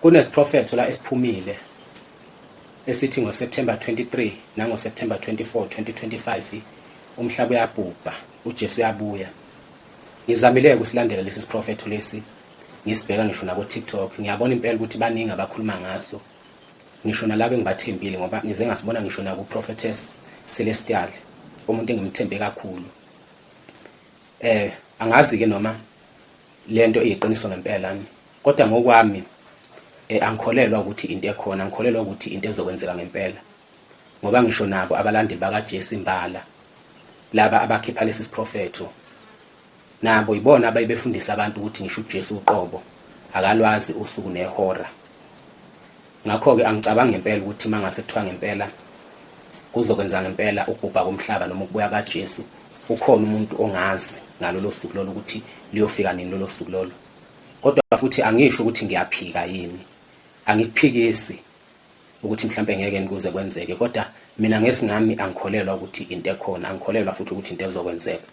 Kunesiprofetho la esiphumile esithi ngoSeptember 23 nangoSeptember 24 2025 umhlaba uyabhubha, uJesu uyabuya. Ngizamile ukusilandela lesi siprofetho lesi, ngisibheka ngisho nako TikTok, ngiyabona impela ukuthi baningi abakhuluma ngaso, ngisho nalabo engibathembile, ngoba ngize ngasibona ngisho naku Prophetess Celestial, umuntu engimthembe kakhulu. Angazi ke noma lento iyiqiniso ngempela, kodwa ngokwami angikholelwa ukuthi into ekhona, angikholelwa ukuthi into ezokwenzeka ngempela, ngoba ngisho nabo abalandeli bakaJesu imbala laba abakhipha lesi siprofetho nabo ibona abayibefundisa abantu ukuthi ngisho uJesu uqobo akalwazi usuku nehora. Ngakho-ke angicabangi ngempela ukuthi mangase kuthiwa ngempela kuzokwenza ngempela ukubhubha komhlaba noma ukubuya kaJesu, ukhona umuntu ongazi ngalolo suku lolo ukuthi liyofika nini lolo suku lolo. Kodwa futhi angisho ukuthi ngiyaphika yini, angikuphikisi ukuthi mhlampe ngeke nikuze kwenzeke, kodwa mina ngesingami angikholelwa ukuthi into ekhona, angikholelwa futhi ukuthi into ezokwenzeka.